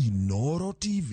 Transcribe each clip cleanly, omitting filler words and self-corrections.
Inoro TV.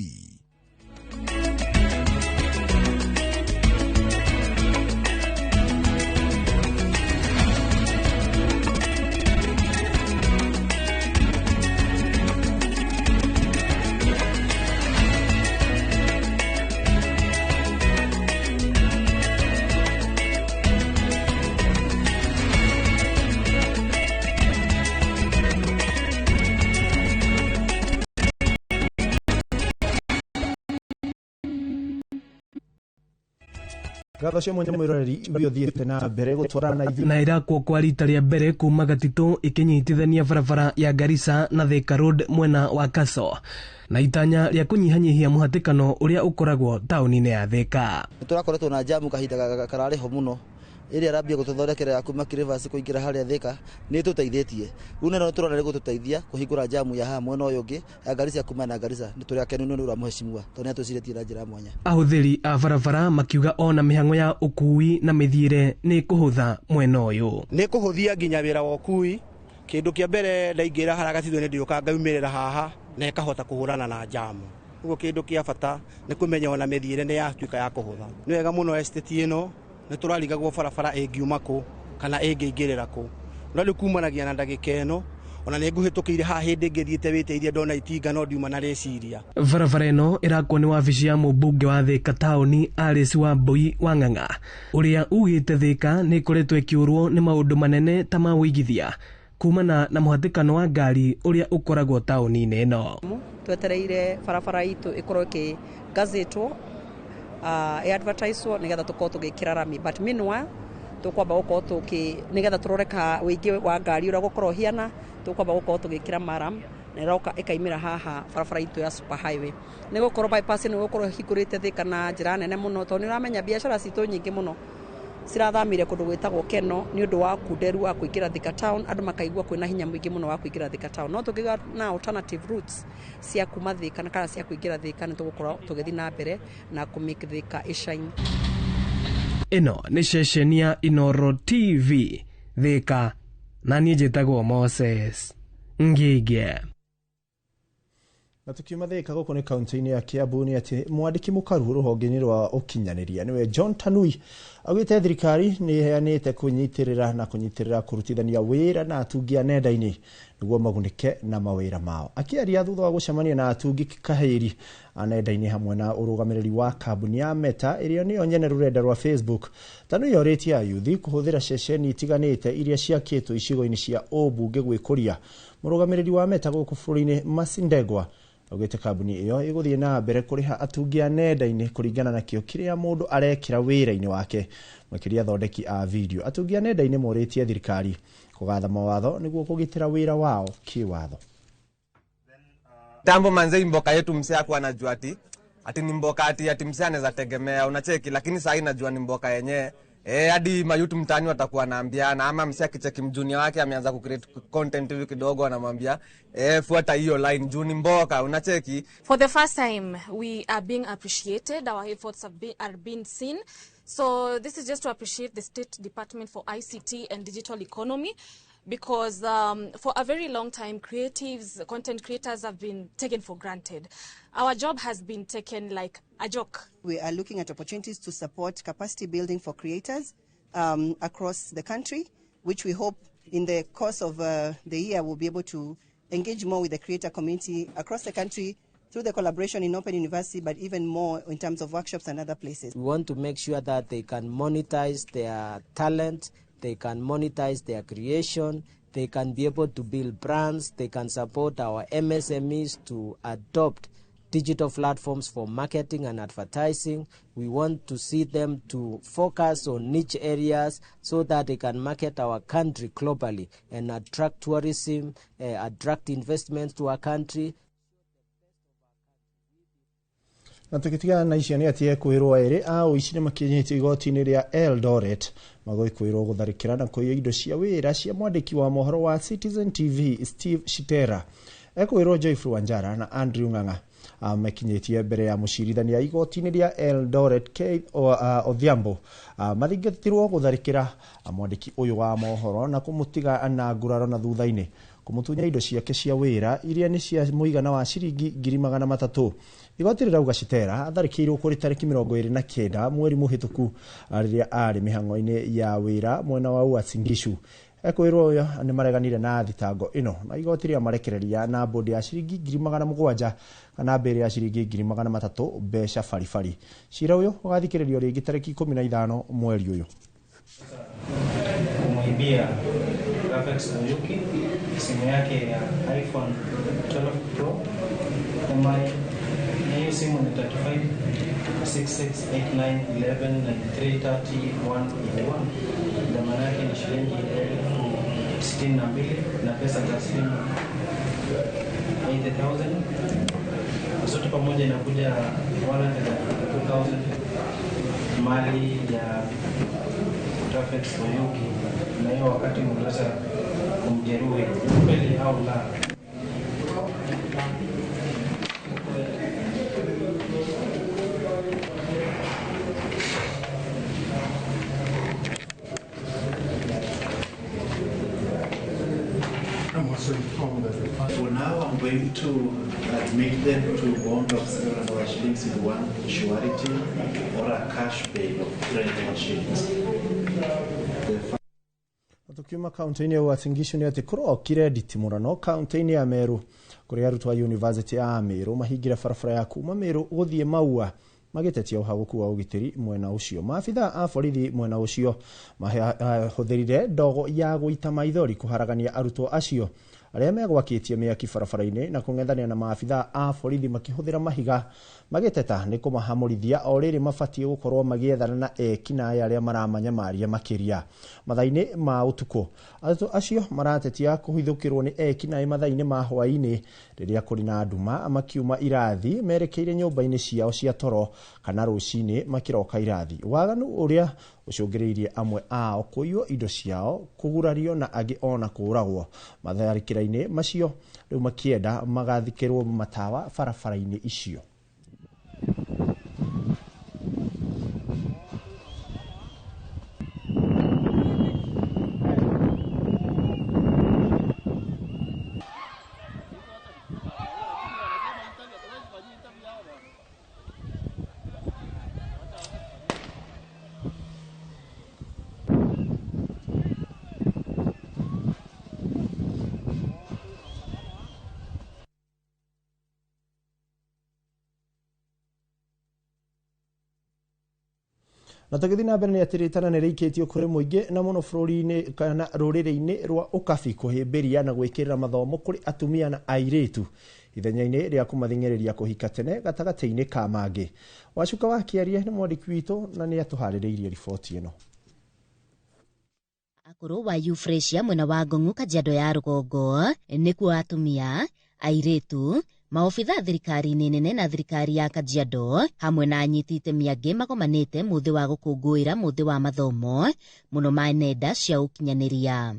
Ngatho cia mwanya mwiroreri ũrĩa ũthiĩte na mbere gũtwarana na ithuĩ. Na ĩrakwo kwa rita rĩa mbere kuma Gatitũ ĩkĩnyitithania barabara ya Garissa na Thika Road mwena wa Kaso na itanya rĩa kũnyihanyihia mũhatĩkano ũrĩa ũkoragwo taũni-inĩ ya Thika. Nĩ tũrakoretwo na jamu kahinda kararĩ ho mũno ĩrĩa ĩrambia gũtũthondekera ya kuma Kirivasi kũingĩra harĩa Thika nĩ ĩtũteithĩtie. Rĩu neno tũrona nĩ gũtũteithia kũhingũra jamu ya haha mwena ũyũ ũngĩ ya Garissa kuma na Garissa. Nĩ tũrĩ akenu nĩ ũndũ wa mheshimiwa tondũ nĩ atwĩcirĩtie na njĩra ya mwanya. Ahũthĩri a barabara makiuga ona mĩhang'o ya ũkui na mĩthiĩre nĩ kũhũtha mwena ũyũ. Nĩ kũhũthia nginya wĩra wa ũkui. Kĩndũ kĩa mbere ndaingĩra harĩa Gatitũ nĩ ndĩũka ngaumĩrĩra haha na ĩkahota kũhũrana na jamu. Ũguo kĩndũ kĩa bata nĩ kũmenya ona mĩthiĩre nĩ yatuĩka ya kũhũtha. Nĩ wega mũno estate ĩno nĩ tũrarigagwo barabara ĩngiuma kũ kana ĩngĩingĩrĩra kũ, no rĩu kumanagia na ndagĩka ĩno ona nĩ ngũhĩtũkĩire haha hĩndĩ ĩngĩ thiĩte wĩteithie ndona itinga no ndiuma na rĩciria. Barabara ĩno ĩrakwo nĩ wabici ya mũmbunge wa Thika taũni Alice Wambui wa Ng'ang'a ũrĩa ugĩte Thika nĩ ĩkoretwo ĩkĩũrwo nĩ maũndũ manene ta ma ũigithia kumana na mũhatĩkano wa ngari ũrĩa ũkoragwo taũni-inĩ ĩno. Twetereire barabara itũ ĩkorwo ĩkĩgazetwo, ĩ-advertisewo nĩgetha tũkorwo tũgĩkĩra rami, but meanwhile tũkwamba gũkorwo tũkĩ nĩgetha tũrore ka ũingĩ wa ngari ũrĩa ũgũkorwo ũhiana, tũkwamba gũkorwo tũgĩkĩra maram na ĩroka ĩkaimĩra haha barabara itũ ya super highway. Nĩ gũkorwo bypass nĩ gũkorwo ĩhingũrĩte Thika na njĩra nene mũno tondũ nĩ ũramenya biacara citũ nyingĩ mũno cirathamire kũndũ gwĩtagwo Keno nĩ ũndũ wa kunderu wa kũingĩra Thika town. Andũ makaigua kwĩna hinya mũingĩ mũno wa kũingĩra Thika town, no tũngĩgĩa na alternative routes cia kuma Thika na kana cia kũingĩra Thika nĩ tũgũkorwo tũgĩthiĩ na mbere na kũ make Thika ĩshine. Ĩno nĩ ceceni ya Inoro TV Thika, na niĩ njĩtagwo Moses Ngige. Na tukiuma Thika gũkũ nĩ kaunti-inĩ ya Kiambu nĩ atĩ mwandĩki mũkaru rũhonge-inĩ rwa ũkinyanĩria nĩwe John Tanui augĩte thirikari nĩ ĩheanĩte kũnyitĩrĩra na kũnyitĩrĩra kũrutithania wĩra na atungi a nenda-inĩ nĩguo magunĩke na mawĩra mao. Akĩaria thutha wa gũcemania na atungi kahĩri a nenda-inĩ hamwe na ũrũgamĩrĩri wa kambuni ya Meta ĩrĩa nĩyo nyene rũrenda rwa Facebook, Tanui orĩtie ayuthi kũhũthĩra ceceni itiganĩte iria ciakĩtwo icigo-inĩ cia ũmbunge gwĩkũria. Mũrũgamĩrĩri wa Meta gũkũ bũrũri-inĩ Mercy Ndegwa augĩte kambuni ĩyo ĩgũthiĩ na mbere kũrĩha atungi a nenda-inĩ kũringana na kĩo kĩrĩa mũndũ arekĩra wĩra-inĩ wake, makĩria athondeki a video. Atungi a nenda-inĩ morĩtie thirikari kũgatha mawatho nĩguo kũgitĩra wĩra wao kĩwatho. Tambo manze, mboka yetu msee hakuwa anajua ati ni mboka ati msee anaweza tegemea, unacheki, lakini saa hii najua ni mboka yenyewe. Hadi mayutu mtaani watakuwa wanaambiana, ama msee akicheki mjunia wake ameanza ku create content hivi kidogo anamwambia fuata hiyo line juu ni mboka, unacheki. For the first time we are being appreciated, our efforts are being seen. So this is just to appreciate the State Department for ICT and Digital Economy, because for a very long time creatives, content creators have been taken for granted. Our job has been taken like a joke. We are looking at opportunities to support capacity building for creators across the country, which we hope in the course of the year we'll be able to engage more with the creator community across the country through the collaboration in Open University, but even more in terms of workshops and other places. We want to make sure that they can monetize their talent, they can monetize their creation, they can be able to build brands, they can support our MSMEs to adopt digital platforms for marketing and advertising. We want to see them to focus on niche areas so that they can market our country globally and attract tourism, attract investments to our country. Na tũgĩtigana na icio nĩ atĩ ekwĩrwo erĩ a ũici nĩ makinyĩtio igoti-inĩ rĩa Eldoret magwĩkwĩrwo gũtharĩkĩra na kũiya indo cia wĩra cia mwandĩki wa mohoro wa Citizen TV Steve Shitera. Ekwĩrwo Joyful Wanjara na Andrew Ng'ang'a mekinyĩtie mbere ya mũcirithania igoti-inĩ rĩa Eldoret Keith Odhiambo mathingatirwo gũtharĩkĩra mwandĩki ũyũ wa mohoro na kũmũtiga na nguraro na thutha-inĩ kumutunya indo ciake cia wira iria ni cia muigana wa ciringi 300,000. Igoti rirauga Shitera atharĩkĩirwo kũrĩ tarĩki 29 mweri mũhĩtũku rĩrĩa arĩ mĩhang'o-inĩ ya wĩra mwena wa Uasin Gishu. Ekwĩrwo ũyũ nĩ mareganire na thitango ĩno na igoti rĩa marekereria na bodi ya ciringi 700,000 kana mbere ya ciringi 300,000 mbeca baribari. Cira ũyũ ũgathikĩrĩrio rĩngĩ tarĩki 15 mweri ũyũ. Kumwibia Graphics Muyuki simu yake ya iPhone 12 Pro MI, na hiyo simu ni 35 66 89 11 93 30 181. Dhamana yake ni shilingi 62,000 na pesa taslimu 80,000. Zote pamoja inakuja 152,000 mali ya Graphics Muyuki, na hiyo wakati mliweza kumjeruhi, kweli au la? I'm also informed that for now I'm going to admit them to bond of 700 shillings in one surety or a cash bail of 300 shillings. Tukiuma kaunti-inĩ ya Uasin Gishu nĩ atĩ kũrokire nditimũrano kaunti-inĩ ya Meru kũrĩa arutwo a University ya Meru mahingire barabara ya kuma Meru gũthiĩ Maua magĩtetia ũhagũku wa ũgitĩri mwena ũcio. Maabitha a borithi mwena ũcio mahũthĩrire ndogo ya gũita maithori kũharagania arutwo acio arĩa megwakĩtie mĩaki barabara-inĩ na kũng'ethanĩra na maabitha a borithi makĩhũthĩra mahiga magĩteta nĩ kũmahamũrithia o rĩrĩ mabatiĩ gũkorwo magĩethana na ekinaĩ arĩa maramanyamaria makĩria mathaa-inĩ ma ũtukũ. Arutwo acio maratetia kũhithũkĩrwo nĩ ekinaĩ mathaa-inĩ ma hwaĩ-inĩ rĩrĩa kũrĩ na nduma makiuma irathi merekeire nyũmba-inĩ ciao cia toro kana rũcinĩ makĩroka irathi. Waganu ũrĩa ũcũngĩrĩirie amwe ao kũiywo indo ciao, kũgurario na angĩ ona kũũragwo matharĩkĩra-inĩ macio rĩu makĩenda magathikĩrwo matawa barabara-inĩ icio. Na tũgĩthiĩ na mbere nĩ atĩ rĩtana nĩ rĩikĩtio kũrĩ mũingĩ na mũno bũrũri-inĩ kana rũrĩrĩ-inĩ rwa ũkabi kũhĩmbĩria na gwĩkĩrĩra mathomo kũrĩ atumia na airĩtu ithenya-inĩ rĩa kũmathing'ĩrĩria kũhika tene gatagatĩ-inĩ ka mangĩ. Wacuka wa Kĩaria nĩ mwandĩki witũ na nĩ atũharĩrĩirie riboti ĩno. Akũrũ wa Euphrasia mwena wa Ngong'u Kajiado ya rũgongo nĩkuo atumia airĩtu maobitha thirikari-inĩ nene na thirikari ya Kajiado hamwe na anyiti itemi angĩ magomanĩte mũthĩ wa gũkũngũĩra mũthĩ wa mathomo mũno ma nenda cia ũkinyanĩria.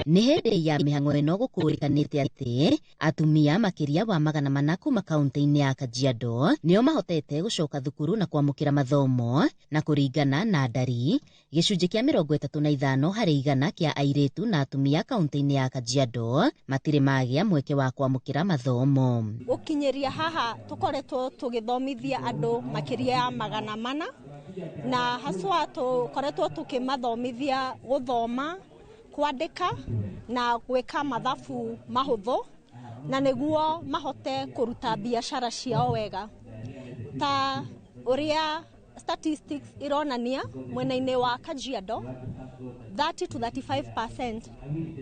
Nĩ hĩndĩ ya mĩhang'o ĩno gũkũrĩkanĩte atĩ atumia makĩria wa 400 kuma kaunti-inĩ ya Kajiado nĩo mahotete gũcoka thukuru na kwamũkĩra mathomo, na kũringana na ndari gĩcunjĩ kĩa 35 harĩ igana kĩa airĩtu na atumia kaunti-inĩ ya Kajiado matirĩ magĩa mweke wa kwamũkĩra mathomo. Gũkinyĩria haha tũkoretwo tũgĩthomithia andũ makĩria ya 400 na haswa tũkoretwo tũkĩmathomithia gũthoma, kwandĩka na gwĩka mathabu mahũthũ na nĩguo mahote kũruta biacara ciao wega. Ta ũrĩa statistics ironania mwena-inĩ wa Kajiado 30 to 35%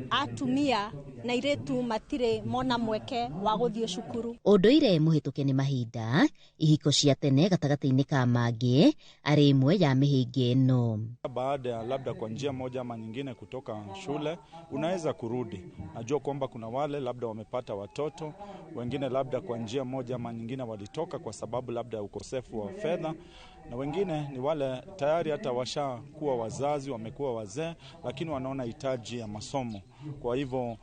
atumia na airĩtu matirĩ mona mweke wa gũthiĩ cukuru. Ũndũire mũhĩtũke nĩ mahinda, ihiko cia tene gatagatĩ-inĩ ka mangĩ arĩ ĩmwe ya mĩhĩnga ĩno. Baada ya labda kwa njia moja ama nyingine kutoka shule unaweza kurudi. Najua kwamba kuna wale labda wamepata watoto, wengine labda kwa njia moja ama nyingine walitoka kwa sababu labda ya ukosefu wa fedha, na wengine ni wale tayari hata washakuwa wazazi, wamekuwa wazee, lakini wanaona hitaji ya masomo. Kwa hivyo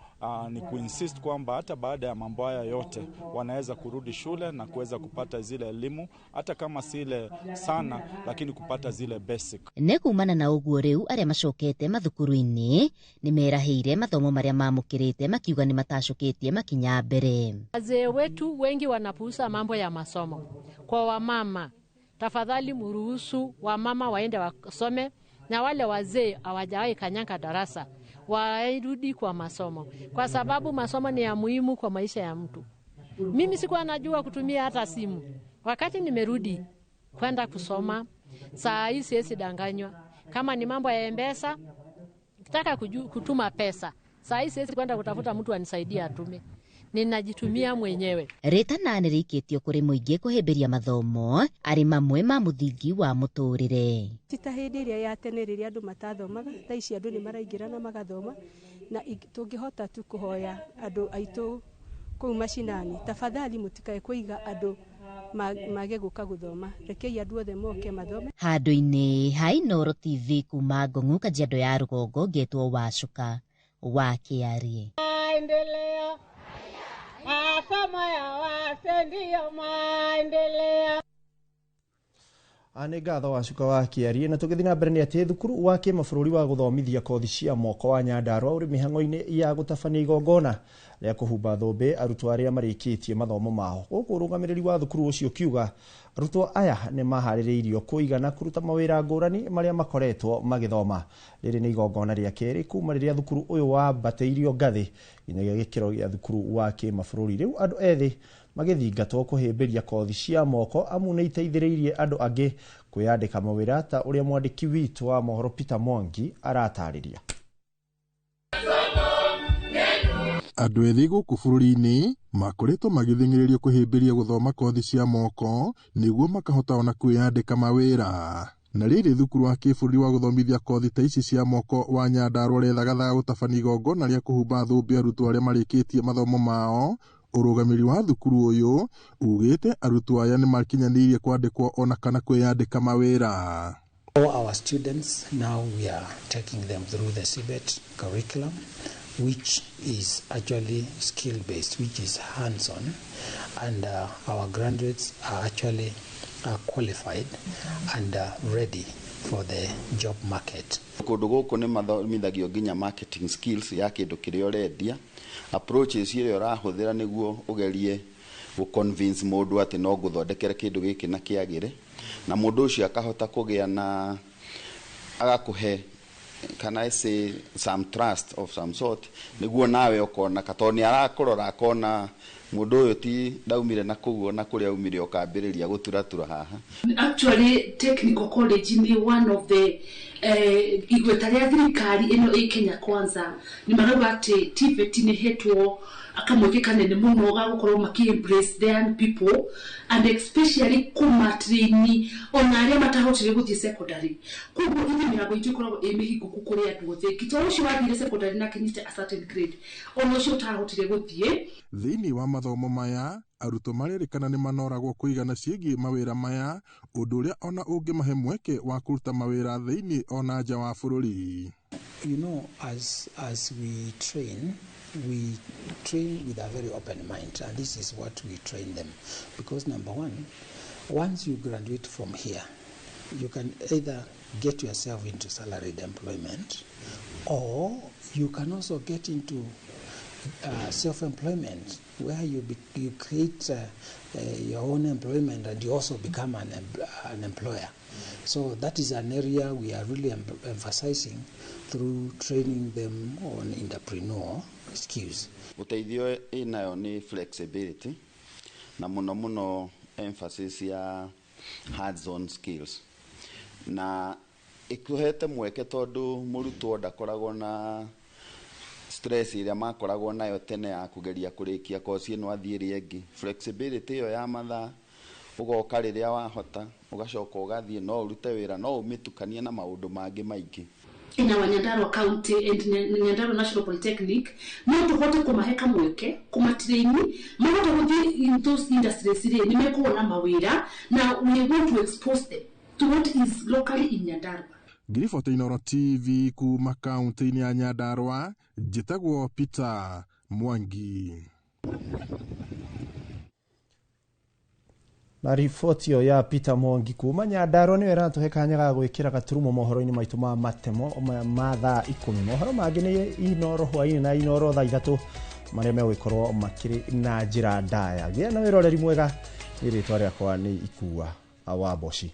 Ni kuinsist kwamba hata baada ya mambo haya yote wanaweza kurudi shule na kuweza kupata zile elimu, hata kama si ile sana, lakini kupata zile basic. Nĩ kumana na ũguo rĩu arĩa macokete mathukuru-inĩ nĩ merahĩire mathomo marĩa mamũkĩrĩte makiuga nĩ matacũkĩtie makinya mbere. Wazee wetu wengi wanapuuza mambo ya masomo. Kwa wamama, tafadhali mruhusu wamama waende wasome, na wale wazee hawajawahi kanyanga darasa warudi kwa masomo, kwa sababu masomo ni ya muhimu kwa maisha ya mtu. Mimi sikuwa najua kutumia hata simu. Wakati nimerudi kwenda kusoma, saa hii siwezi danganywa. Kama ni mambo ya M-Pesa, nataka kutuma pesa, saa hii siwezi kwenda kutafuta mtu anisaidie atume. Ninajitumia mwenyewe. Rĩtana nĩrĩikĩtio kũrĩ mũingĩ kũhĩmbĩria mathomo arĩ mamwe ma mũthingi wa mũtũrĩre. Ti ta hĩndĩ ĩrĩa ya tene rĩrĩa andũ matathomaga, thaa ici andũ nĩ maraingĩra na magathoma, na tũngĩhota tu kũhoya andũ aitũ kũu macinani, tafadhali mũtikae kũiga andũ mage gũka gũthoma, rekei andũ othe moke mathome. Handũ-inĩ ha Inooro TV kuma Ngong'u Kajiado ya rũgongo ngetwo Wacuka wa Kĩarie. Maendeleo. Masomo ya wase ndiyo maendeleo. Nĩ ngatho Wacuka wa Kĩarie. Na tũgĩthiĩ na mbere nĩ atĩ thukuru wa kĩmabũrũri wa gũthomithia kothi cia moko wa Nyandarua ũrĩ mĩhang'o-inĩ ya gũtabania igongona rĩa kũhumba thũmbĩ arutwo arĩa marĩkĩtie mathomo mao. Gũkũ ũrũgamĩrĩri wa thukuru ũcio ũkiuga arutwo aya nĩ maharĩrĩirio kũigana kũruta mawĩra ngũrani marĩa makoretwo magĩthoma. Rĩrĩ nĩ igongona rĩa kerĩ kuma rĩrĩa thukuru ũyũ wambatĩirio ngathĩ nginyagia gĩkĩro gĩa thukuru wa kĩmabũrũri. Rĩu andũ ethĩ magĩthingatwo kũhĩmbĩria kothi cia moko amu nĩ iteithĩrĩirie andũ angĩ kwĩyandĩka mawĩra ta ũrĩa mwandĩki witũ wa mohoro Peter Mwangi aratarĩria. Andũ ethĩ gũkũ bũrũri-inĩ makoretwo magĩthing'ĩrĩrio kũhĩmbĩria gũthoma kothi cia moko nĩguo makahota ona kwĩyandĩka mawĩra. Na rĩrĩ thukuru wa kĩbũrũri wa gũthomithia kothi ta ici cia moko wa Nyandarua ũrethagathaga gũtabania igongona rĩa kũhumba thũmbĩ arutwo arĩa marĩkĩtie mathomo mao. Ũrũgamĩrĩri wa thukuru ũyũ ugĩte arutwo aya nĩ makinyanĩirie kwandĩkwo ona kana kwĩyandĩka mawĩra. All our students now we are taking them through the CBET curriculum, which is actually skill based, which is hands on, and our graduates are actually qualified and ready for the job market. Kũndũ gũkũ nĩ mathomithagio nginya marketing skills ya kĩndũ kĩrĩa ũrendia, approaches iria ũrahũthĩra nĩguo ũgerie gũ convince mũndũ atĩ no ngũthondekere kĩndũ gĩkĩ na kĩagĩre, na mũndũ ũcio akahota kũgĩa na agakũhe, can I say, some trust of some sort, nĩguo nawe ũkona tondũ nĩ arakũrora akona mũndũ ũyũ ti ndaumire na kũu ona kũrĩa aumire ũkambĩrĩria gũturatura haha. Actually, technical college ni one of the igweta rĩa thirikari ĩno ĩ Kenya Kwanza nĩ marauga atĩ TVET nĩ hetwo kamweke kanene mũno ga gũkorwo makĩ embrace the young people and especially kũmatrain ona arĩa matahotire gũthiĩ secondary. Koguo ithuĩ mĩrango itũ ĩkoragwo ĩ mĩhingũku kũrĩ andũ othe, to ũcio wathire secondary na akinyite a certain grade, ona ũcio ũtarahotire gũthiĩ. Thĩinĩ wa mathomo maya arutwo marerĩkana nĩ manoragwo kũigana ciĩgiĩ mawĩra maya, ũndũ ũrĩa ona ũngĩmahe mweke wa kũruta mawĩra thĩinĩ ona nja wa bũrũri. You know, as we train, we train with a very open mind, and this is what we train them. Because number one, once you graduate from here, you can either get yourself into salaried employment, or you can also get into self-employment, where you create your own employment and you also become an employer. So that is an area we are really emphasizing through training them on entrepreneur skills. Ũteithio ĩnayo nĩ flexibility na mũno mũno emphasis ya hands-on skills, na ĩkũhete mweke tondũ mũrutwo ndakoragwo na stress ĩrĩa makoragwo nayo tene ya kũgeria kũrĩkia kosi ĩno athiĩ ĩrĩa ĩngĩ. Flexibility ĩyo ya mathaa, ũgoka rĩrĩa wahota ũgacoka ũgathiĩ, no ũrute wĩra no ũmĩtukanie na maũndũ mangĩ maingĩ. In our Nyandarua County and Nyandarua National Polytechnic, no tũhote kũmahe kamweke kũmatrain mahote gũthiĩ in those industries rĩ nĩ mekuona mawĩra, na we want to expose them to what is locally in Nyandarua. Ngiribota Inooro TV kuma kaunti-inĩ ya Nyandarua, njĩtagwo Peter Mwangi. Na riboti ĩyo ya Peter Mwangi kuma Nyandarua nĩyo ĩratũhe kanya ga gwĩkĩra gaturumo mohoro-inĩ maitũ ma matemo ma thaa 10. Mohoro mangĩ nĩ Inoro hwaĩ-inĩ na Inoro thaa 3 marĩa megũgĩkorwo makĩrĩ na njĩra ndaya. Gĩa na wĩroreri mwega, nĩ rĩtwa rĩakwa nĩ Ikua wa Mboci.